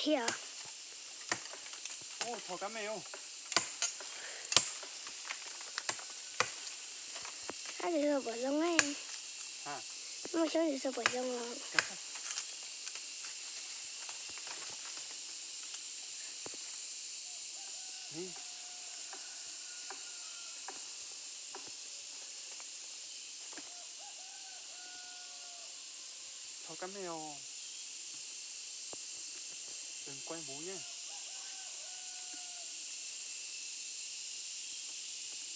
Thiab. Ub, thov kab me os. Ab, tsis tau pom zoo. Muaj xyoob tsis tau pom zoo os. Thov kab me os. Đừng quay bố nhé.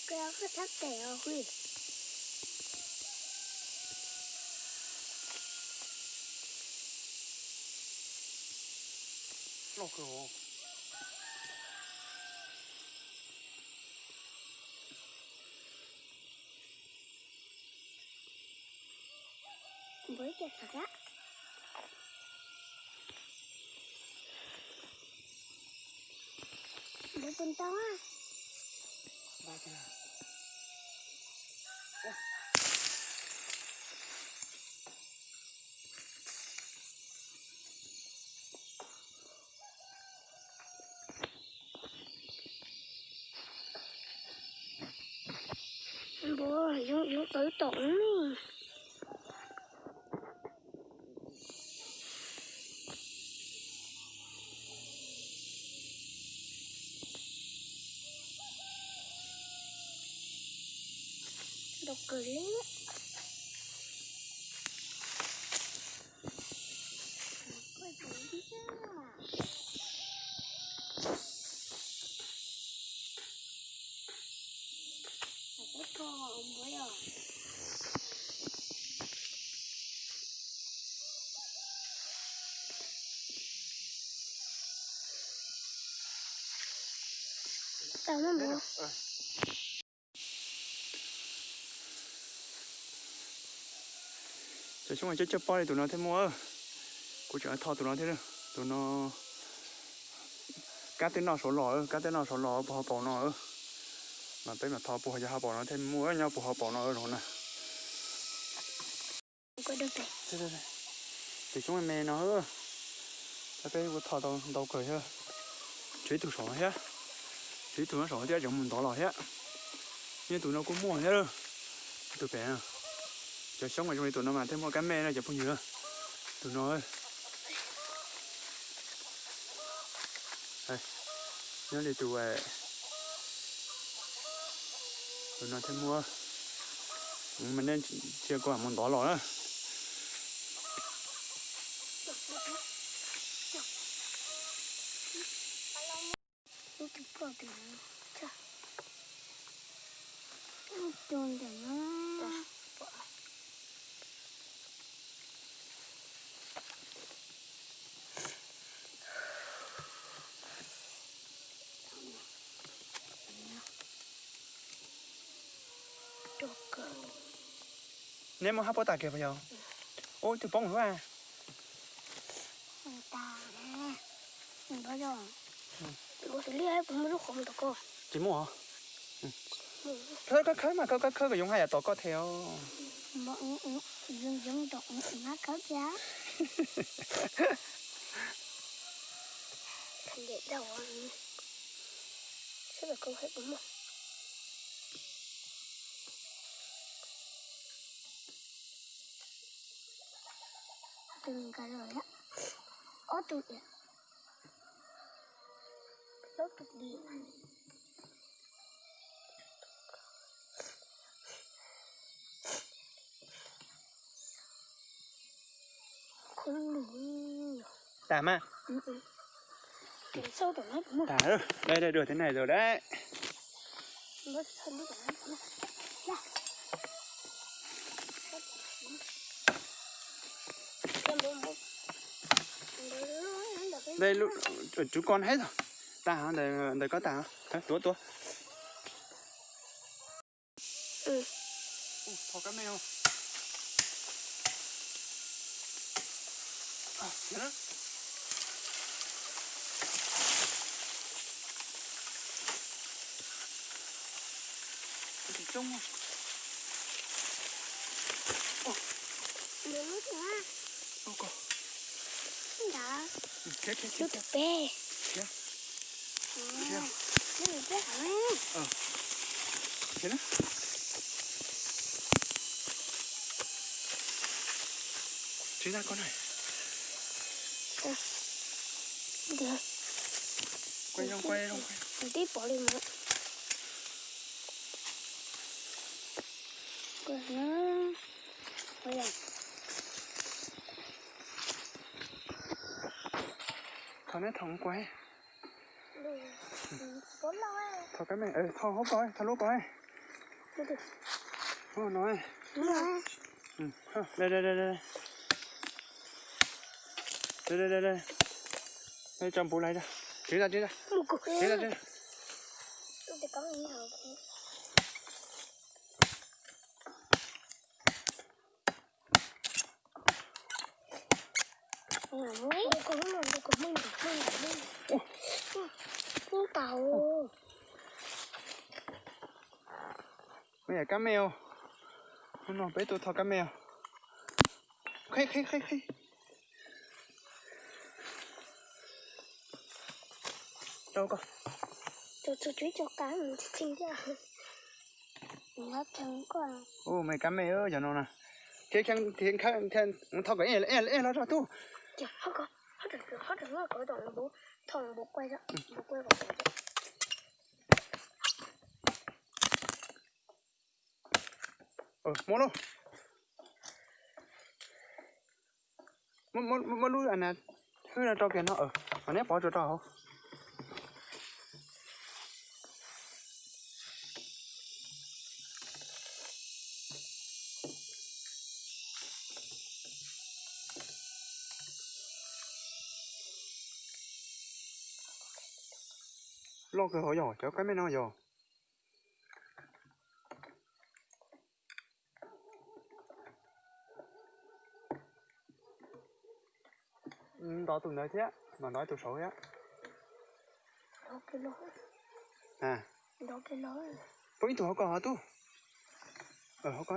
Koj sab tes os Huy. Loj kawg os. Npawg ib ce xav thiab. Npawg tus ntau a. Npawg, yoov, yoov tawv tom ne. Ntau kawg li. Tau na npawg. Cov xyoob coj coj pob li tus no thiaj muaj. Kuv tseem tho tus no thiab, tus no kab twb noj saud los, kab twb noj saud los puag hauv paus no. Mas peb mam tho puag hauv paus no thiaj muaj, nyob puag hauv paus no zoo na. Tus xyoob me me no, peb kuj tho tau ntau kawg thiab. Tshuav ib tug saum no thiab, tshuav ib tug no saum thiab tseem mus ntov los thiab. Nyob tus no kuj muaj thiab. Tus pem, cov xyoob mas zoo li tus no mas thiaj muaj kab me no cov phooj ywg. Tus no, nyob li tus, tus no thiaj muaj. Mas nej cia kuv mus ntov los na. Ib tug poj tus no, ib tug ntawm no. Neb muab hab puab tas kiag puas yog? Ub, ib tug poob lawm. Tsis muaj os. Khawb khawb khawb mas khawb khawb khawb kom yoov haj yam tos koj them os. Tus nkaus los thiab. Ob tug, plaub tug li. Tas mas. Tas, dai dai dua tej neeg lawm dai. Dai, tswv ko neb tag, ntawm ko tag, tuav tuav. Khiav, khiav, khiav, khiav. Khiav. Khiav. Khiav na. Tsis na koj na. Quay zoo, quay zoo, quay. Tib pom li mas. Thau neb thau quay. Thau kab me, thau hauv ko, thau lub ko. No. Tso npuv lais, tsis tsis tsis. Ua, ua yam kab me os. Hnub no peb tuaj thau kab me os. Qhib, qhib, qhib, qhib. Rau koj. Ua me kab me yog no na. Thau kom ej ej los rau tub. Muab lauj. Muab lub hwj no rau kiag no, mas neb pov tsuas rau hauv. Loj kawg hauv yog cov kab me no yog. Ntov tus ntawd thiab, mam ntov tus saud thiab. Poob ib tug hauv ko hov tub. Hauv ko.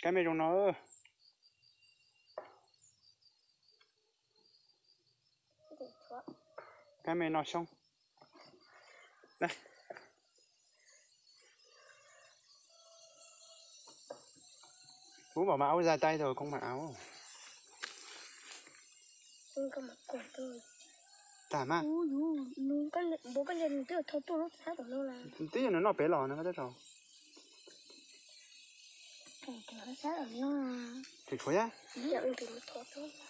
Kab me zoo no. Kab me no xyoob. Kuv mam mam ua zais tais tau koob mam au. Tag mas. Twb yog nws noj pem los no koj teb tau.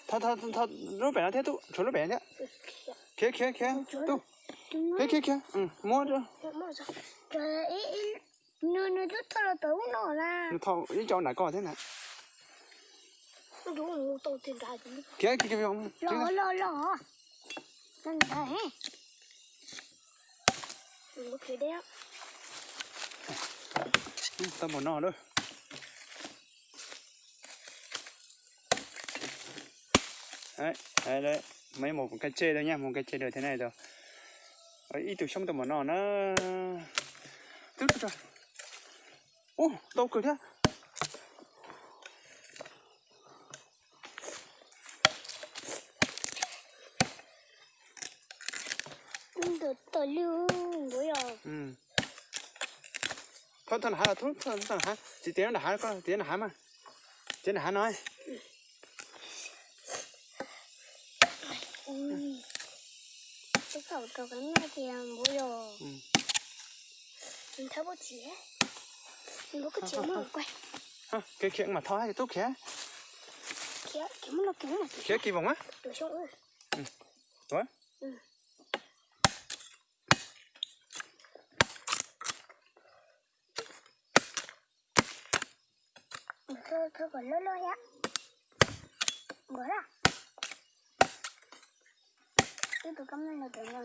Tshuav tshuav lub pem no thiab tub, tshuav lub pem no thiab. Khiav khiav khiav tub. Khiav khiav khiav, muab. Nws twb thau los tom ub no na. Nws thau ib co nram ko thiab na. Khiav khiav khiav. Los los los. Tau npaum no lawm. Muab mus kab tsej lawm nyab, mus kab tsej lawm thiab na. Ib tug xyoob tau npaum no na. Ub, tau kawg thiab. Thau nram hav los, thau nram hav, txiav nram hav, txiav nram hav mas, txiav nram hav no. Khiav khiav mas thau tub khiav. Khiav kis voos a. Ib tug kab me los tom no,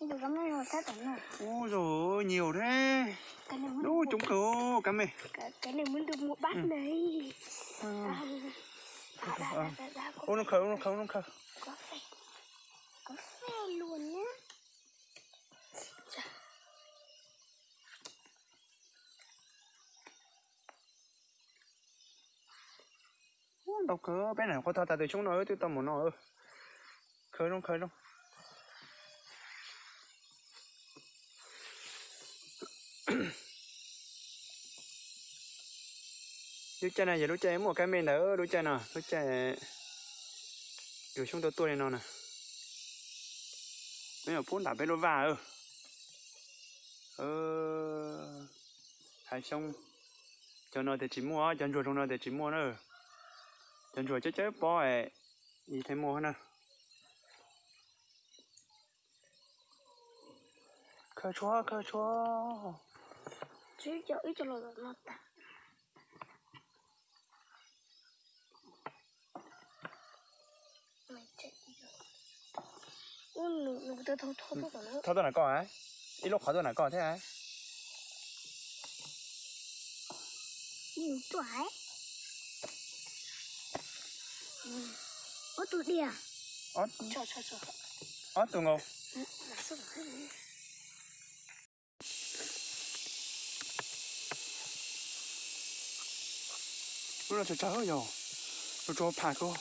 ib tug kab me los sab tom no. Ub, zoo nhiều thế. Ub, coob kawg kab me. Cái này mới được một bát này. Ub, noj khaws, noj khaws, noj khaws. Ntau kawg, peb na qhuav tho tas tus xyoob no twb tau mus no. Khaws zoo, khaws zoo. Lub caij no yog lub caij muaj kab me ntawd, lub caij no, lub caij tus xyoob tuaj tuaj li no na. Nws yog pub nram peb lub vaj. Hav xyoob, cov no tias tsis muaj, cov ntsuag zoo no tias tsis muaj na. Cov ntsuag coob coob pob es thiaj muaj na. Khaws tshuaj, khaws tshuaj. Thauj tuaj na koj, ib lub qhov tuaj na koj thiab. Ob tug diam. Ob tug nkaus. Lub no tsawg tsawg yog, lub tsuas pham kawg.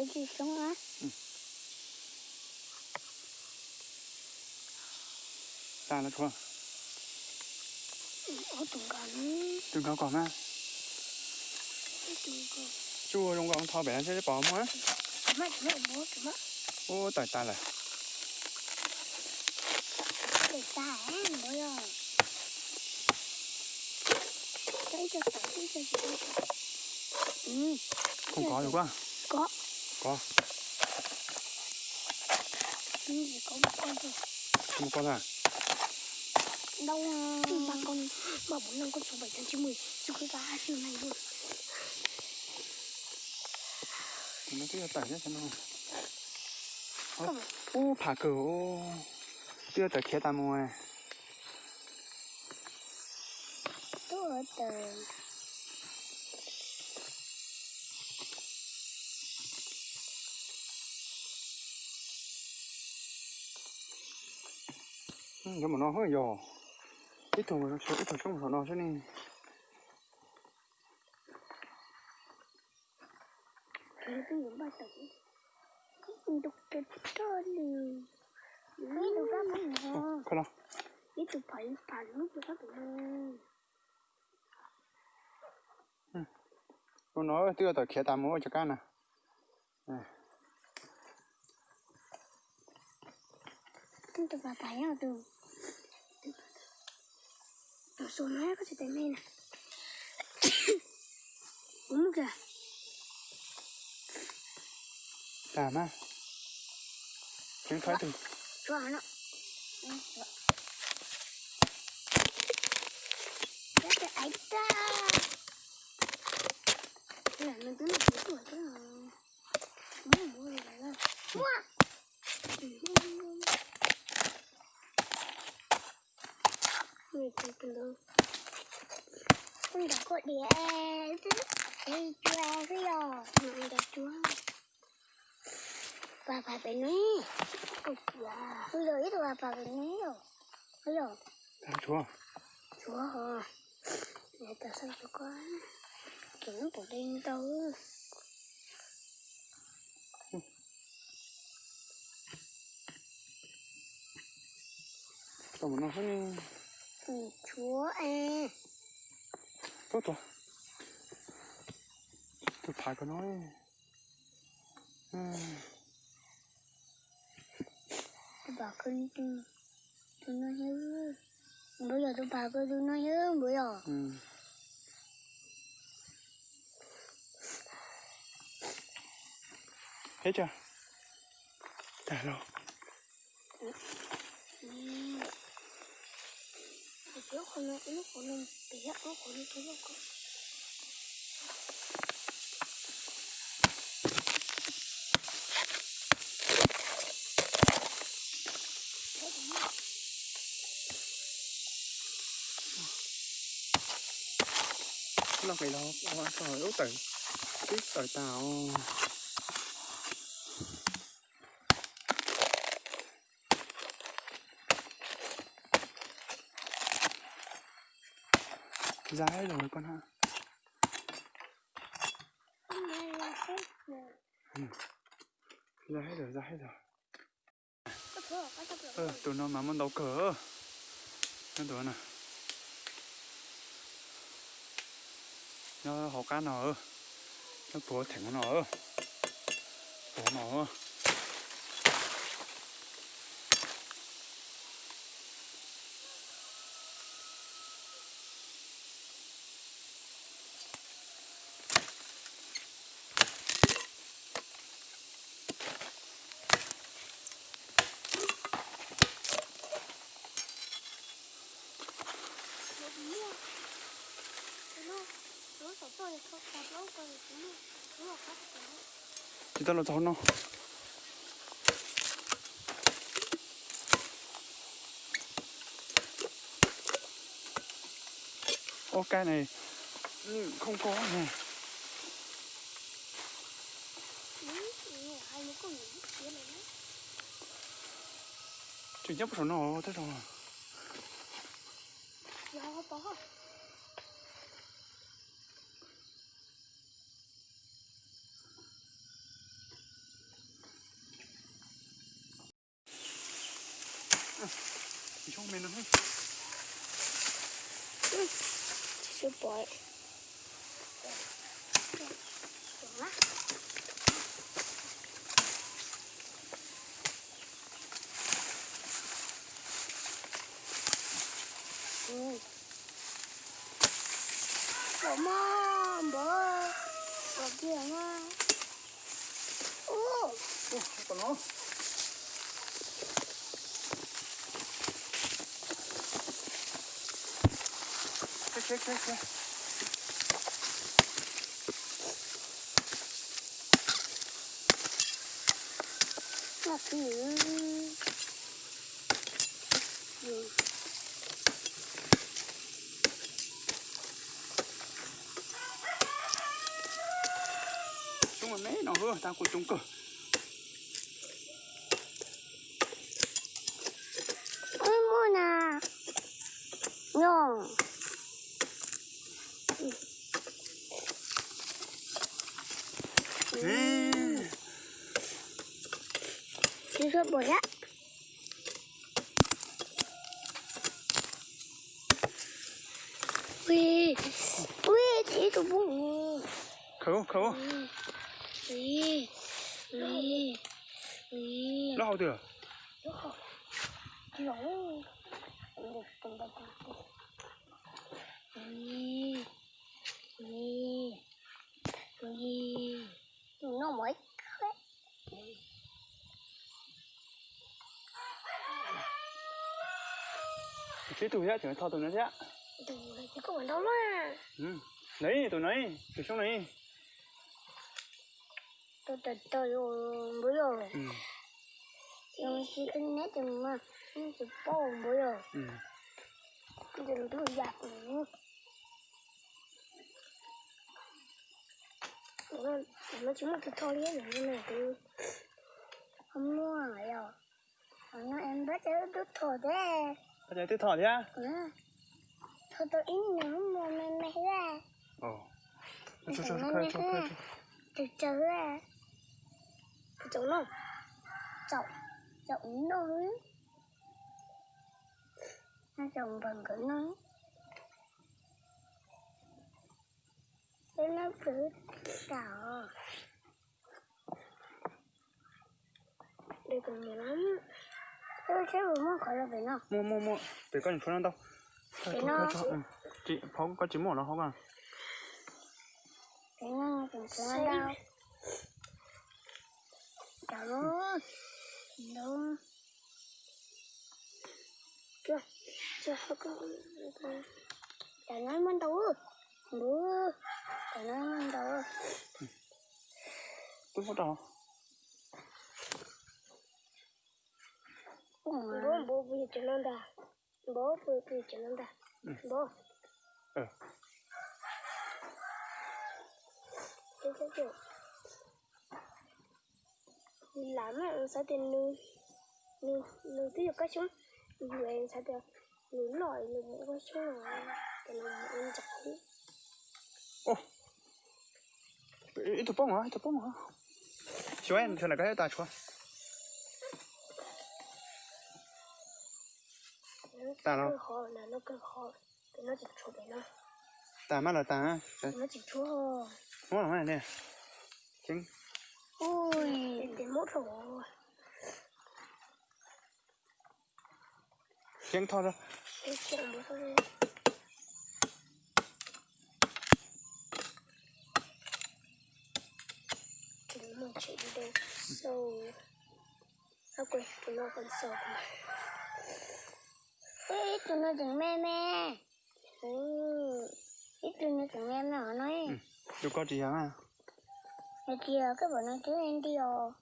Tsis xyoob a. Tas lawm tshuav. Tus nkaus kom mas. Tsuj zoo nkaus tho pem no seb pom muaj. Ub, tawm tas lawm. Kov kov kov. Mus kov na. Ub, pham kawg, twb yuav tawm khiav tas mus. Cov mus no yog ib tug, ib tug soob saum no seb ne. Tus no twb yuav tawm khiav tas mus ua cov kab na. Tus no koj tsis tau me na. Kuv muaj kiag. Tas mas. Tseev khawb tus. Tshuav no. Tshuav tus aiv tag. Nws twb noj kuv tuaj thiab. Muaj. Nrog koj diam, cua xwb yog. Nrog cua. Pas pas pem no. Yog ib tug pas pas pem no yog. Tshuav. Tshuav. Tau xav tshuav koj. Tseem lub pom dej ntau. Tau mus no xwb ne. Tshuav es. Tuaj tuaj. Tus pham kawg no. Tus pham kawg tus no yog, npawg yog tus pham kawg tus no yog npawg yog. Tag los. Lub qhov no, lub qhov no. Noj qis los ua tau ub tawm, twb tawm tas os. Za hais lus koj na. Za hais lus, za hais lus. Tus no mas muaj ntau kawg. Nyob tus no, nyob hauv qab no, nyob puag theem no, puag no. Tsis tau los txog no. Ua kab ne, khoob koob ne. Tsis nyob puag saum no thiab os. Pom mog npawg, pom kiag mog. Ub, ub, tom no. Khiav, khiav, khiav, khiav. Noj kiag. Xyoob me me no, tag kuv coob kawg. Muaj na, no. Tsis tshua pom thiab. Ui, ui, tsis tus poob. Khawb, khawb. Ui, ui, ui. Lub hau twg? Ui, ui, ui. Tus no muaj ib khab. Tsib tug thiab, tseem tho tus no thiab. Tus no tus no, tus no, tus tawm tawm npawg yog. Neb tsis paub npawg yog. Tus no tus yam. No tsis muaj tus tho li, no tus muaj yog. No es npawg cov twb tho thiab. Npawg cov twb tho thiab. Tho tau ib niag muag me me thiab. Tsaws tsaws, tsaws no, tsaws no, tsaws npawg nkawd no. Peb no pwv tas os. Muaj, muaj, muaj, pem koj tseem tshuav no ntau. Pem no, phauj koj tsis muaj los hauv ko. Pem no tseem tshuav no ntau. Cov lub, lub. Cua, cua, cua. Cov no muaj ntau. Npub, cov no muaj ntau. Twb muab rau. Npub, npub, puas yog cov no ntag? Npub, puas yog cov no ntag? Npub. Lam mas xav tias nws, nws twb yog kab xyoob, yus xav tias nws loj nws mus ua kab xyoob, ces nws mus ua ntsaum. Ib tug poob os, ib tug poob os. Xyov ntshe lam koj tas tshuav. Tas los. Tas mas los tas. Muab los mas ni. Ceeb. Ceeb thoj. Ib tug no tseem me me. Ib tug no tseem me me hov no. Tus ko tsis yog na. Hais tias koj pom no twb nti os.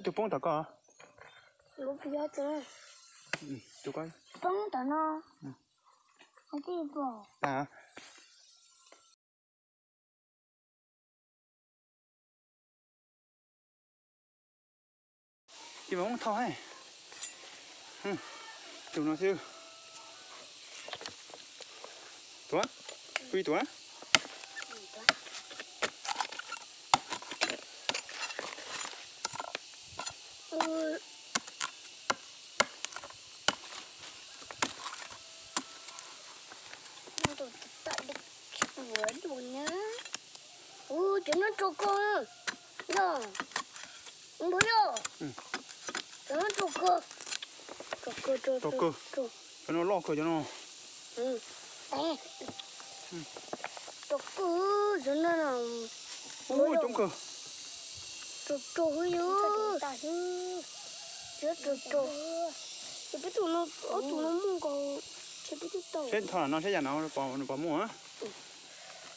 Tus poob tom ko. Poob tom no. Hais tias pom. Ib mas muab thauj hais. Tus no xwb. Tuav. Pw tuav. Ua cov no rau koj yog, npawg yog, cov no rau koj, rau koj, rau koj, cov no loj kawg cov no. Rau koj, cov no coob kawg. Rau rau yog, rau rau, ces peb tus no, ob tug no muaj nkaus, ces peb twb tau. Seb thov no seb yam no puas muaj.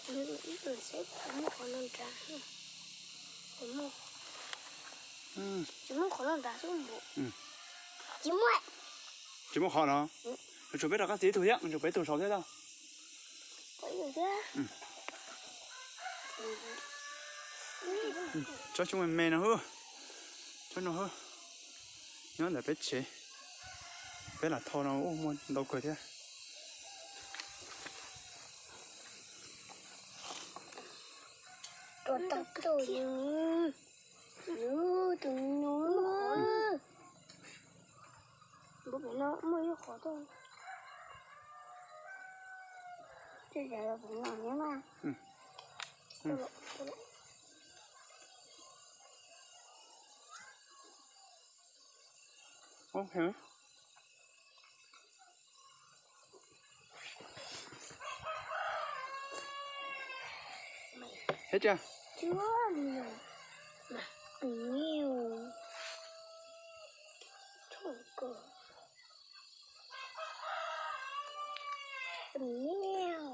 Tsis muaj qhov no ntag xwb npawg. Tsis muaj. Tsis muaj qhov no. Tshuav peb rov qab txiav ib tug thiab, tshuav peb tug saud thiab tau. Tsob xyoob me me no hwb. Tsob no hwb. Nyob ntawm peb tsev. Peb lam thau no ub muaj ntau kawg thiab. Tus no, tus no, npawg pem no muaj ib qhov tuaj. Tej zaum pem no nyob mas. Hết chưa? Chưa nhiều. Nhiều. Trông cờ. Nhiều.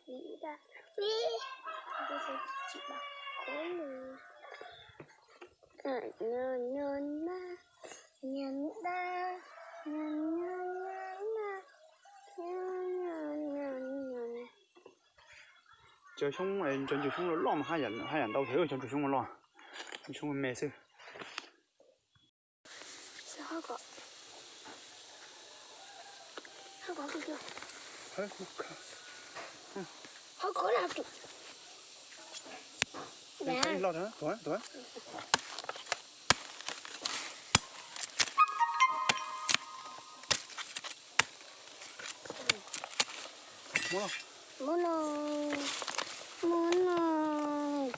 Ui, ui, ui, ui, ui, ui, ui, ui, ui, ui, ui. Cov xyoob, cov ntsuag xyoob loj loj mas haj yam ntau thiab, cov ntsuag xyoob loj, xyoob me me xwb. Muab los. Muab los. Muab los.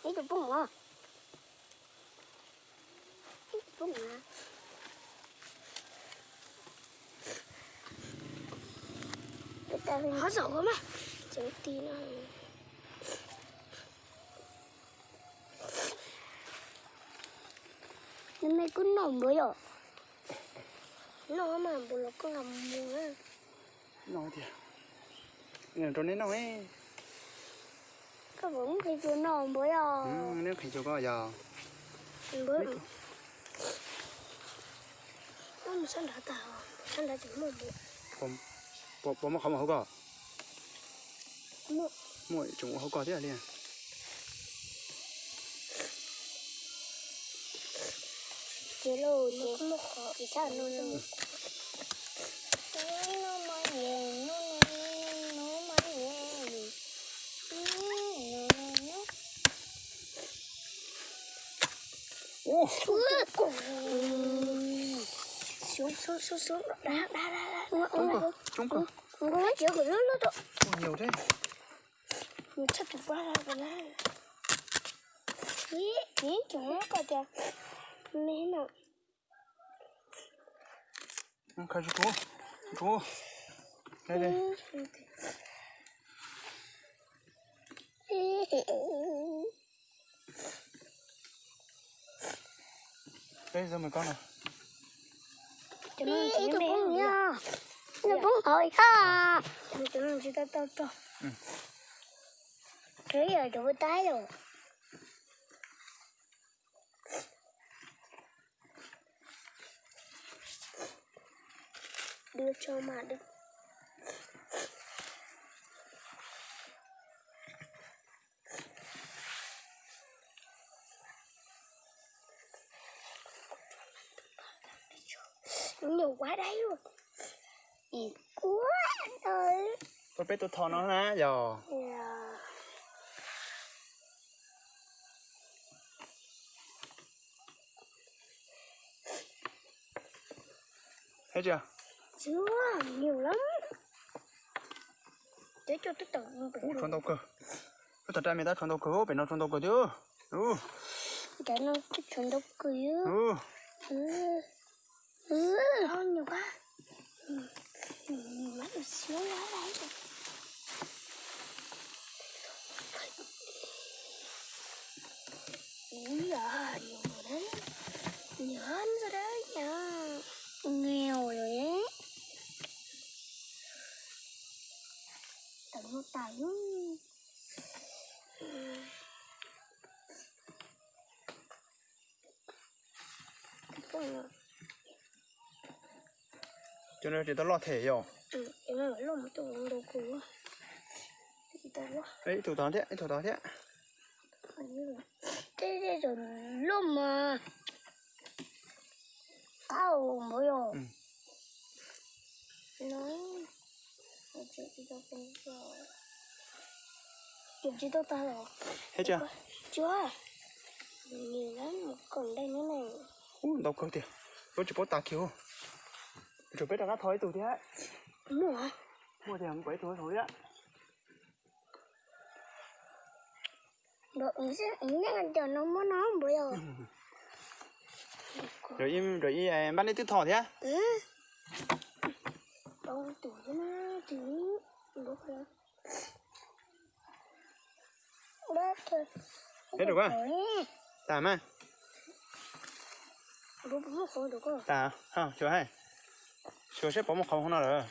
Ib tug poob os. Ib tug poob os. Hov txom koj mas, tseem ti no. Nws me kuj noj npaum yom. Noj mas npaum los koj nqa mus na. Noj tiag. Rau neb noj. Koj puas muab qhwv cua noj npaum yom? Neb qhwv cua koj yog. Npaum. Sab nrad tas, sab nrad tseem muaj npaum. Puas muaj qhov mus hauv koj? Muaj, tseem ua hauv koj thiab li. Ces lauj, ces muaj qhov, ces sab no. Xyov, xyov, xyov, xyov, da, da, da, da. Coob kawg, coob kawg. Ua nyuj thiab. Nws tshaj tus pab la na. Ib, ib, cov no koj tias me no. Khaws tsuv, tsuv. Peb zoo me koj no. Ib tug poob, nws poob hauv ib thaj. Cov no tsis tau tau rog. Cov yog cov ua taib los. Đưa cho mà được. Nhiều quá đấy luôn. Ih, ua ntawd. Ua peb tus thom no na yog. Heev tsis? Ub, tshuav ntau kawg. Wb tau rai me tab tshuav ntau kawg, pem no tshuav ntau kawg thiab. Tshuav ntau kawg. Ub, yog, yog, yog, yog, ngeos lawm. Tawm no tas lub. Cov no tsis tau loj them yom. Ib tug tod thiab, ib tug tod thiab. Tej zaum loj mas qab npaum yog. Tsis tau tag los. Heev tsis? Tsis, ntau kawg tiag, lub tsis paub tas kiag. Tsum peb rov qab thov ib tug thiab. Muaj, muaj tiag, muaj ib tug hauv thiab. Cov no muab no npaum yog. Rau ib npab nej twb thom thiab. Peb rau koj. Tas mas. Tas, xyuas hais. Xyuas seb puas muaj qhov hauv no lawm.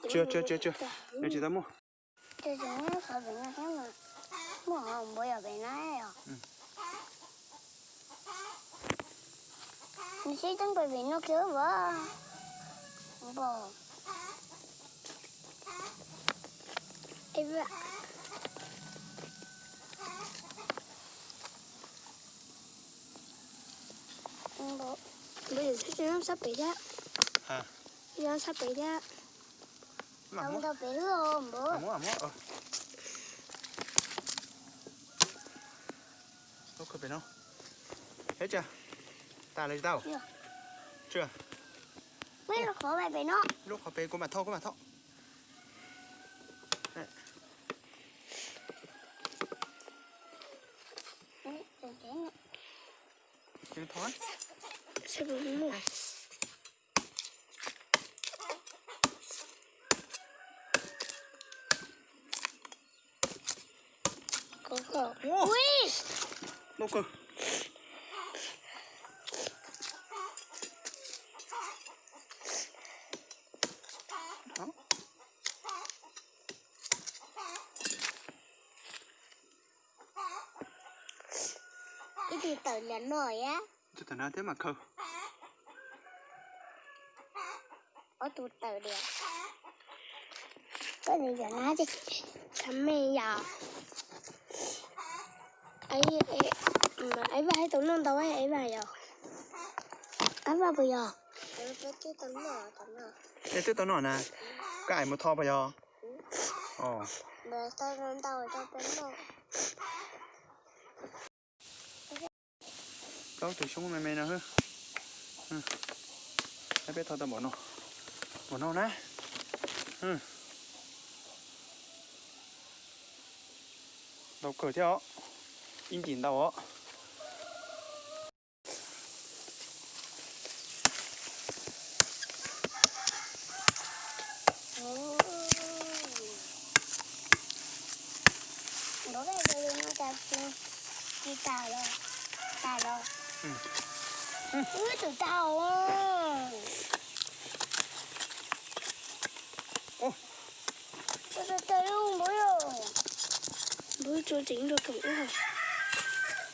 Tsis, tsis, tsis, tsis. Nws tsis tau muaj. Muaj qhov npaum yog pem no yom. Nws sib teeb pem pem no kiag vas. Npog. Npog, npog yog sab pem thiab. Yog sab pem thiab. Tau ntau pem lub npog. Lub khaws pem no. Heev tsis? Tas lawm tsis tau? Tsis. Lub qhov pem no. Lub qhov pem kuv mam thauj, kuv mam thauj. Thauj. Ui, ntau kawg. Ib tug tawm liam no thiab. Tawm no thiab mas khaws. Ob tug tawm liam. Koj nws yog na, khab me yom. Ib Vaj, ib tau noj ntau ib Vaj yom. Ib Vaj puas yog? Es twb tau noj na, koj ais mus tho puas yog? Plaub tus xyoob me me no. Peb tho tau npaum no, npaum no na. Ntau kawg thiab os, ib ncim ntau os. Npawg tso tsev rau koom ua,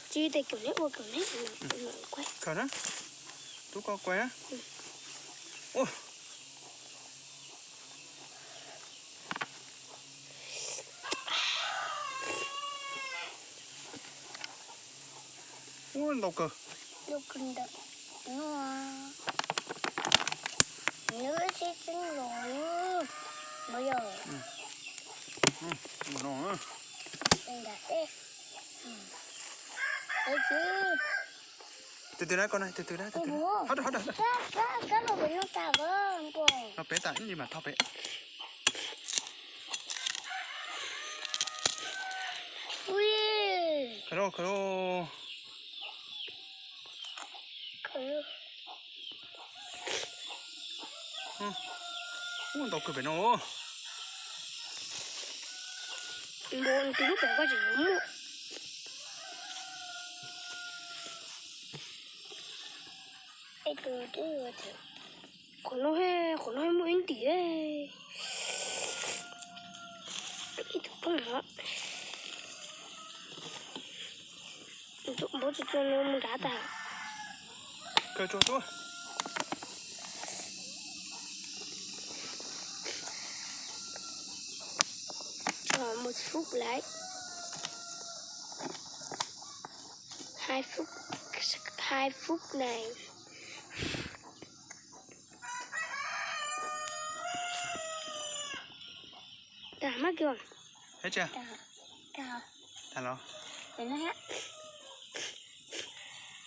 tsis tes koom neb ua koom neb. Khaws na, tub koj kuav na. Ua ntau kawg. Tus twg na, koj na, tus twg na, tus twg na? Hov, hov, hov. No peb tas ib li mas thauj peb. Khaws lauj, khaws lauj. Ua ntau kawg pem no. Npua tus lub pem koj tseem yuav muaj. Qhov no, qhov no muaj ib ntim. Ib tug poob no. Npua tsuag tsuag no mus nrad tas. Khaws tsuag tsuag. Một phút lái. Hai phút, hai phút này. Tag mab kiag. Hết chưa? Tag los. Tag los.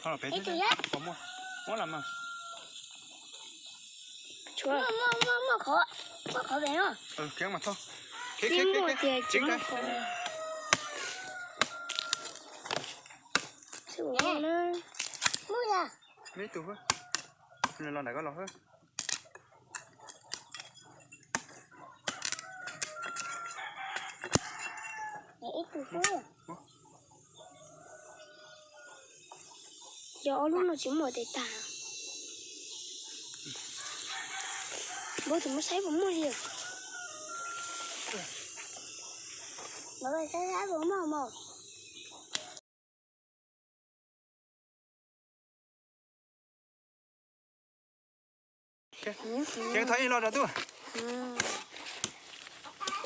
Tho los peb thiab. Muab, muab los mas. Muaj, muaj, muaj qhov, muaj qhov pem no. Khiav mas thauj. Khiav, khiav, khiav, khiav. Muaj yog. Muaj ib tug. Los ntawm koj los. Ib tug xwb. Yog ob lub no tsis muaj tes tag. Npawg tus muab saib puas muaj li. Npawg saib saib puas muaj mos. Ces thov ib lo rau tuaj.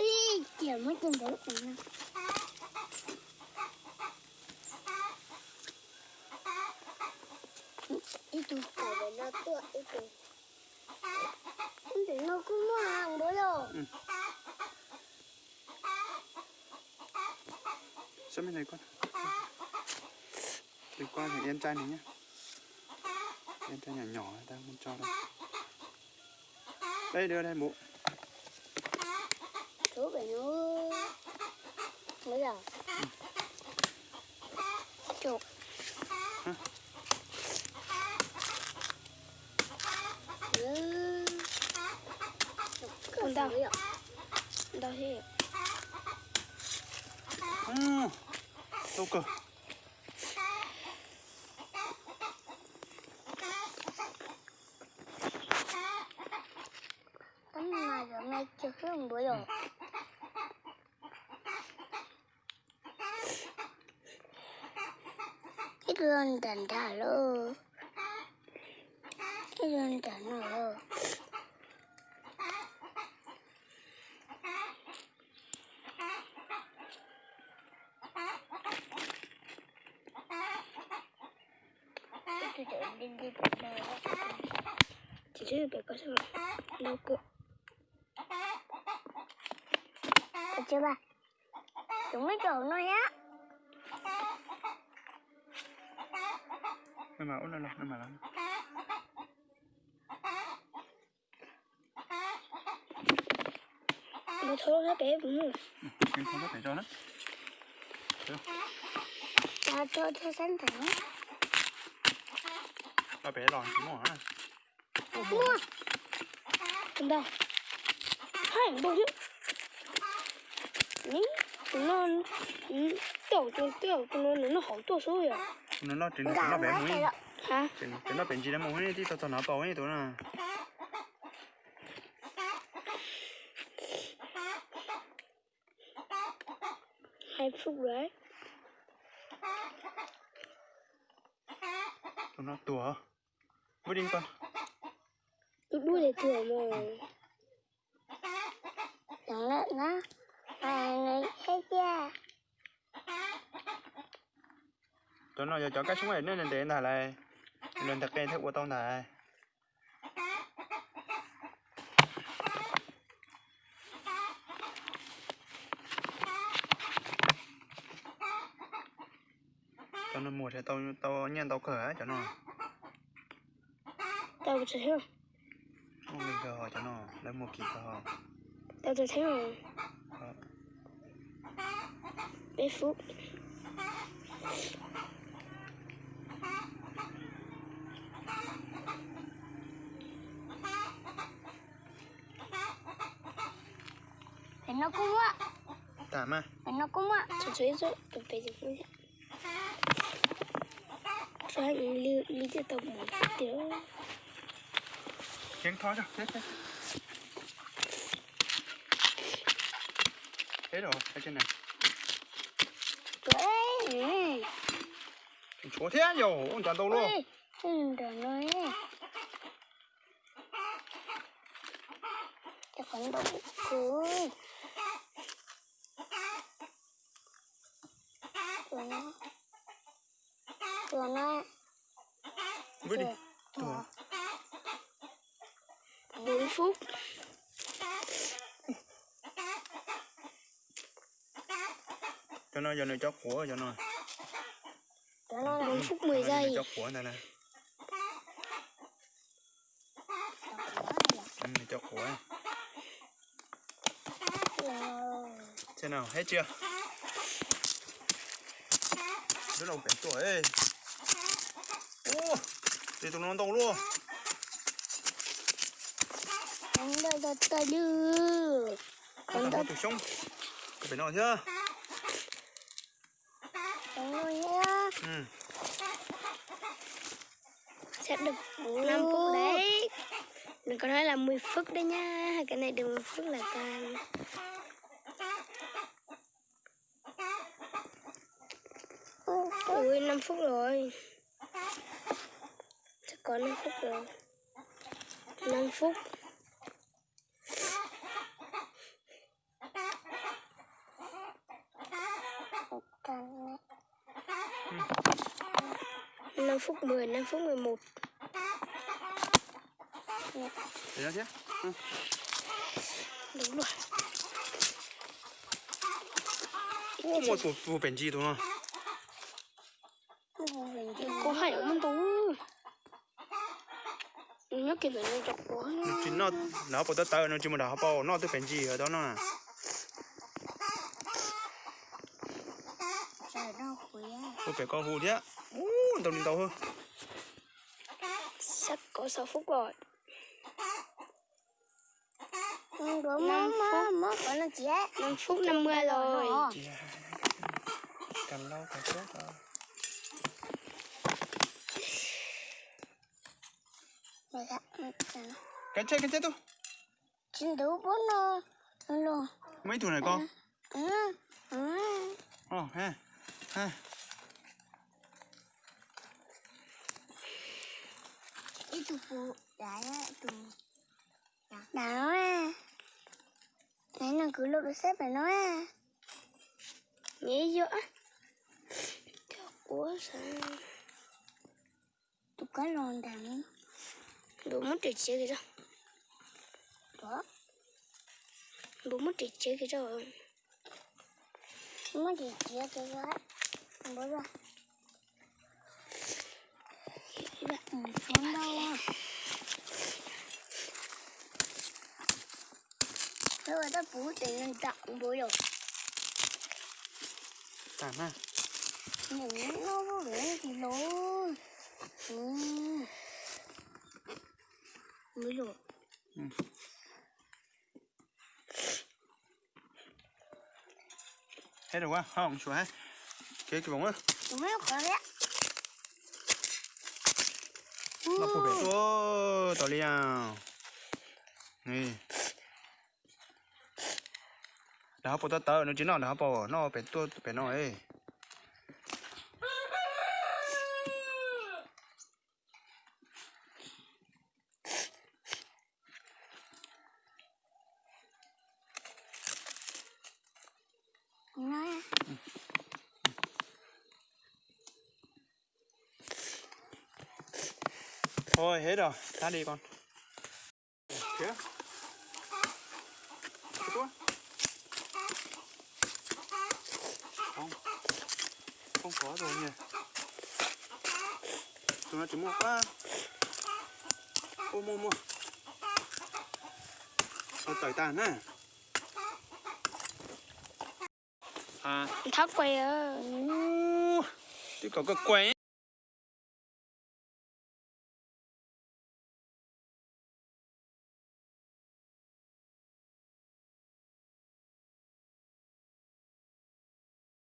Ib tiam muab cov ntawd. Ib tug kom no tuaj ib tug. Ib tug no kuj muaj npawg los. Sab me ne, tus ko yog iab ntsaib ne, iab ntsaib nyom nyom tab muab tso rau. Dai, dai, dai, npawg. Tus pem no, npawg yog. Ntau, ntau thiab. Ub kawg. Tab mas yuav me cog hwb npuav yom. Ib tug nram nrad lauj. Ib tug nram no lauj. Tus cov di di pem no, tus cov di di pem ko sab no, no kuj. Tus mas, tus muab cov no thiab. No mas ub no los, no mas los. Mus thau sab pem mus. Thau sab pem tso na. Thau sab ntawd. Los pem los tsis muaj. Muaj. Ntau. Hai ntau thiab. Tus no, caum tus, caum tus no nws noj hauv tuaj xwb yom. Nws noj tsev, nws noj pem mus. Ha? Tsev noj pem ntsis lawv mus tib tau txog no pau tus na. Hai phút rồi. Tus no tuag. Muab di ko. Tus dub li tuag mas. Cov lawm na. Nws thiab tiag. Cov no yog cov kab xyoob nej ntes ntag lauj. Los ntawm qe thiaj ua tau ntag. Cov no muag tau, tau nyiaj ntau kawg cov no. Tau tsis thiab. Muaj nqis kawg cov no, lawv muag kim kawg. Tau tsis thiab. Peb phút. Pem no kuj muaj. Tam mas. Pem no kuj muaj. Tseem tshuav ib tug pem pem. Li, li twb tau mus tiag. Khiav thov. Eb, tshuav thiab yom, ua cas ntau luaj. Tua no. Vwm di. Tua. Bốn phút. Cov no yog nws cov quav cov no. Bốn phút mười giây. Cov quav ntag na. Cov quav. Xem nào, hết chưa? Lub no pem tuaj. Ua, tus no ntau luaj. Tus xyoob. Pem no thiab. Sắp được năm phút đấy. Đừng có nói là mười phút đấy nhá. Cái này được mười phút là căng. Ui, năm phút rồi. Chắc có năm phút rồi. Năm phút. Năm phút mười, năm phút mười một. Đúng rồi. Ua, muaj tus pem ntsis tus no. Kuv hais muaj ntau. Nws nyob kiag ntawm nws cov quav. Nws tsis noj, nws hauv paus tawv tawv, nws tsis mus nram hauv paus, noj twb pem ntsis tau noj na. Ua pem ko hu thiab. Ub, ntau li ntau hwb. Sắp có sáu phút rồi. Năm phút, năm phút năm mươi rồi. Kas laus kas tub ko. Kav tsij, kav tsij tub. Tsis ntub pob no los. Muaj ib tug na ko. Ib tug puv dav, tus dav no. Nais no kwv los rau sab pem no. Nyiam yog ua tus kab los nram. Npus muab ris txiav kiag tso. Npus muab ris txiav kiag tso. Muab ris txiav kiag tso. Npus. Ua tab puv tes nram npus yom. Tag na. Nws no tis los. Npus yom. Hết rồi quá, không sủa hết. Kế cái vòng á. Ôi, tao li à. Nè. Lawv ho pom tau tawv no tsis noj, lawv ho pom noj pem tuaj pem no es. Thôi hết rồi, tắt đi con. Kìa. Không, không có rồi nhỉ. Tụi nó chỉ mua quá. Ô, mua, mua. Tao tẩy tàn á. Tháo quay. Ú, twb kom koj quay.